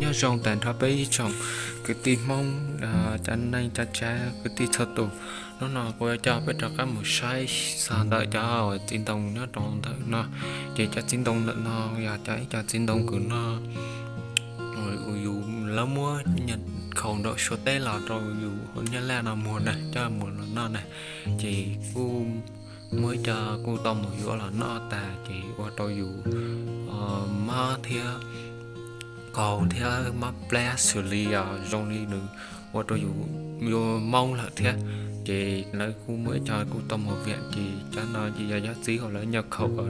Nyob zoo tag nrho peb ib tsoom kwv tij Hmoob, cov neej cov tsav kwv tij txhua tus. Hnub no kuv yuav coj peb rov qab mus saib txog ntawm cov txiv ntoo nyob rau ntawm no. Ces cov txiv ntoo ntawm no yog cov ib co txiv ntoo kws no yus lawv muab khaus nraum Suav teb los rau yus hauv Nyab Laj no muag na, coj muag los noj na. Ces kuj muaj ib co kuj tau mus yuav los noj tas ces ua rau yus mob thiab qaug thiab mob plab xws li zoo li nws ua rau yus yuav mob lawm thiab. Ces lawv kuj muaj ib co kuj tau mus viam ces cov no ces yog cov txiv uas lawv nyuam qhuav kom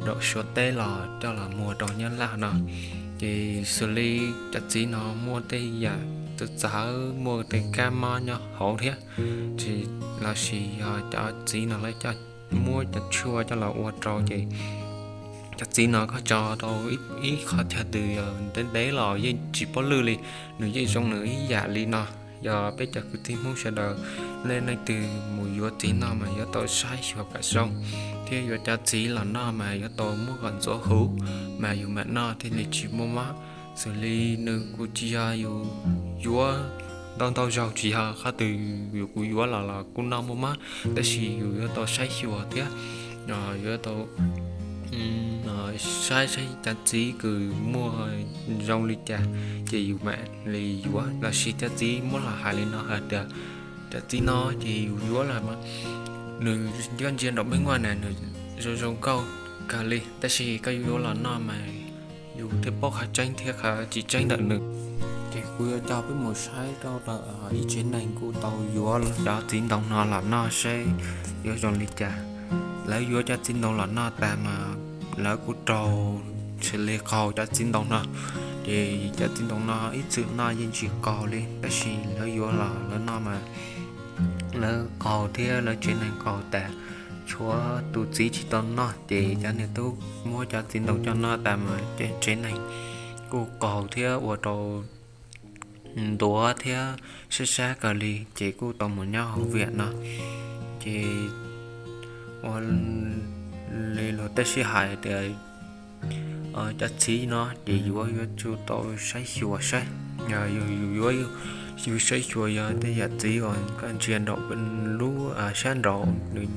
nraum Suav teb los coj los muag rau Nyab Laj no. Ces xws li cov txiv no muaj tej yam txawv txawv, muaj tej kab mob nyob hauv thiab. Ces lossis yog cov txiv no lawv coj muab cov tshuaj coj los ua rau ces cov txiv no koj tso rau ib qho chaw twg ntev ntev los yeej tsis paub lwj li, nws yeej zoo nws ib yam li no. Yog peb cov kwv tij Hmoob sawv daws, nej leej twg mus yuav txiv noj mas yuav tau saib xyuas kom zoo, thiab yuav cov txiv los noj mas yuav tau muab kom ntxuav huv mas yus mam noj thiaj li tsis muaj mob. Xws li nws kuj tsis yog yus yuav ntau ntau zaug, tsis yog qhov twg yus kuj yuav los los kuj noj muaj mob, tab sis yus yuav tau saib xyuas thiab yuav tau saib saib cov txiv kws muaj zoo li cas ces yus mam li yuav. Lossis cov txiv muab los hais li no hais tias cov txiv no ces yus yuav los nws, koj ntsia nraum peb nkuaj na, nws zoo zoo nkauj kawg li, tab sis koj yuav los noj mas yus thiaj paub qhov tseeb thiab qhov tsis tseeb ntawm nws. Ces kuv yuav coj peb mus saib rau ib tsev neeg kuj tau yuav cov txiv ntoo no los noj seb yuav zoo li cas. Lawv yuav cov txiv ntoo los noj tas mas lawv kuj raug xws li qaug cov txiv ntoo no. Ces cov txiv ntoo no ib txwm noj yeej tsis qaug li, tab sis lawv yuav los lawv noj mas lawv qaug thiab lawv tsev neeg qaug tas, tshuav tus txiv tsis tau noj ces cov niag tub muab cov txiv ntoo coj noj tas mas tsev neeg kuj qaug thiab ua rau ntuav thiab sab sab kawg li ces kuj tau mus nyob hauv viam no. Ces ua li luag tej sij hais tias cov txiv no ces yuav yuav tsum tau saib xyuas saib, yus yuav yus saib xyuas yog tej yam txiv uas koj ntsia nraum lub sab nraud nws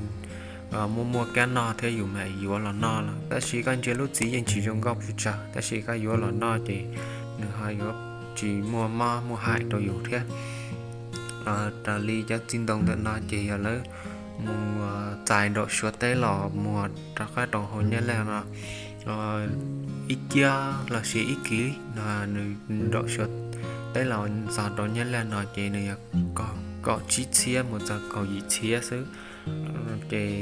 muaj muaj kab noj thiab yus mam yuav los noj lawm, tab sis koj ntsia lub txiv yeej tsis zoo nkauj pes tsawg, tab sis koj yuav los noj ces nws ho yuav tsis muaj mob muaj hais rau yus thiab. Raws li cov txiv ntoo ntawm no ces yog lawv mus txais nraum Suav teb los muag rov qab rau hauv Nyab Laj no ib kiab lossis ib kiv no, nws nraum Suav teb los txog rau Nyab Laj no ces nws yog kaum tsib txhiab mus txog kaum yim txhiab xwb. Ces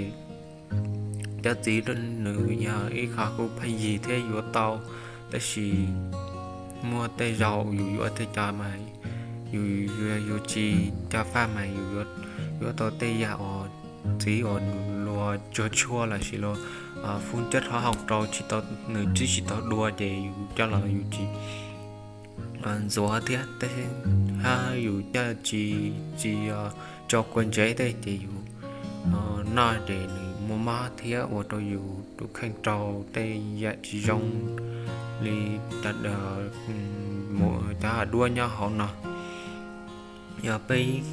cov txiv nws yog ib qho kuj pheej yig thiab yuav tau, tab sis muaj tej zaum yus yuav tej cov mas yus, yus tsis cog faj mas yus yuav tau tej yam uas txiv uas luag tsuag tshuaj lossis luag fub cov thov hau rau tsis tau, nws tib tsis tau dua ces yus coj los yus tsis ntxuav thiab, hab yus coj tsis, tsis tso kua ntsev tej ces yus noj ces nws muaj mob thiab ua rau yus tus kheej raug tej yam tsis zoo li cov duab nyob hauv no. Yog peb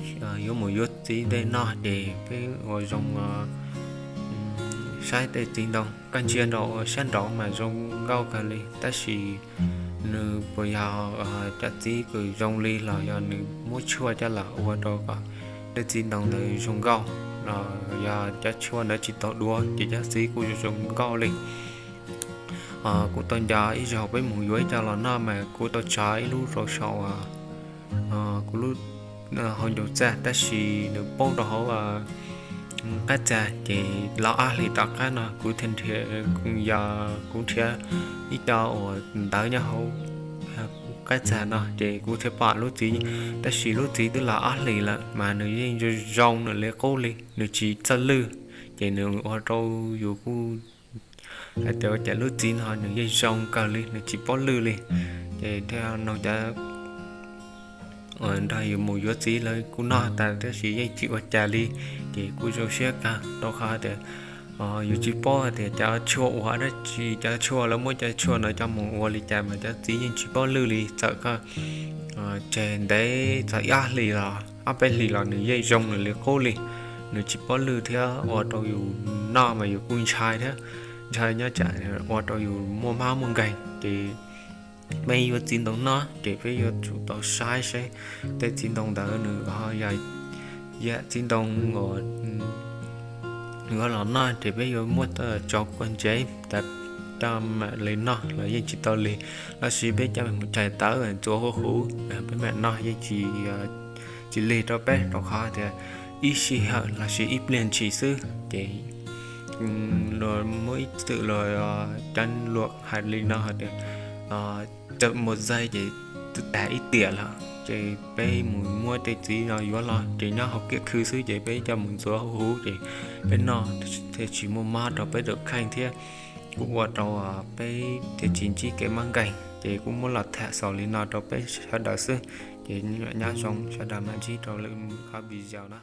yuav mus yuav txiv tej noj ces peb ua zoo saib tej txiv ntoo. Koj ntsia rau sab nraud mas zoo nkauj kawg li, tab sis nws puas yog cov txiv kws zoo li los yog nws muab tshuaj coj los ua rau kom tej txiv ntoo ntawd zoo nkauj, los yog cov tshuaj ntawd tsis tau dua ces cov txiv kuj zoo nkauj li. Kuv tau nco ib zaug peb mus yuav ib co los noj mas kuv tau tso ib lub rau saum kuv lub hauv ncau txaj, tab sis nws poob rau hauv qab txag ces los ob hlis tom qab no kuv thiaj nrhiav, yog kuv nrhiav ib co uas ntawd nyob hauv qab txag no ces kuv thiaj pom lub txiv, tab sis lub txiv twb los ob hlis lawm mas nws yeej zoo zoo nws li qub li, nws tsis txawj lwj, ces nws ua rau yus kuj hais tias ua cas lub txiv no nws yeej zoo kawg li, nws tsis paub lwj li. Ces thiaj noog cov uas nrog yus mus yuav txiv lawv kuj noj tas tab sis yeej tsis ua cas li, ces kuj zoo siab kawg rau qhov tias Yus tsis paub hais tias cov tshuaj ua dab tsi, cov tshuaj lawv muab cov tshuaj no coj mus ua li cas mas cov txiv yeej tsis paub lwj li. Txawm koj tseg ntev txog ib ob hlis los ob peb hlis los nws yeej zoo nws li qub li. Nws tsis paub lwj thiab ua rau yus noj mas yus kuj ntshai thiab, ntshai nyob tsam ua rau yus muaj mob muaj nkeeg. Ces peb yuav txiv ntoo noj ces peb yuav tsum tau saib seb tej txiv ntoo ntawd nws ho yog yam txiv ntoo uas yuav los noj ces peb yuav muab tso kua ntsev, coj mam li noj los yeej tsis tau li. Los sis peb coj mus cais tawv ntxuav huv huv peb mam noj yeej tsis, tsis lig rau peb, rau qhov tias ib sij hawm los sis ib pliag ntshis xwb ces muaj ib txwm los cov luam hais li no hais tias txawm muaj zais ces twb tag ib tiam lawm. Ces peb mus muab tej txiv no yuav los ces nyob hauv kiab khw xwb ces peb coj mus ntxuav huv huv ces peb noj thiaj tsis muaj mob rau peb tus kheej thiab kuj ua rau peb thiaj tsis ntsib kev mob nkeeg. Ces kuv muab los tham xaus li no rau peb sawv daws xwb. Ces nyob zoo sawv daws, mam ntsib rau lwm qhov video na.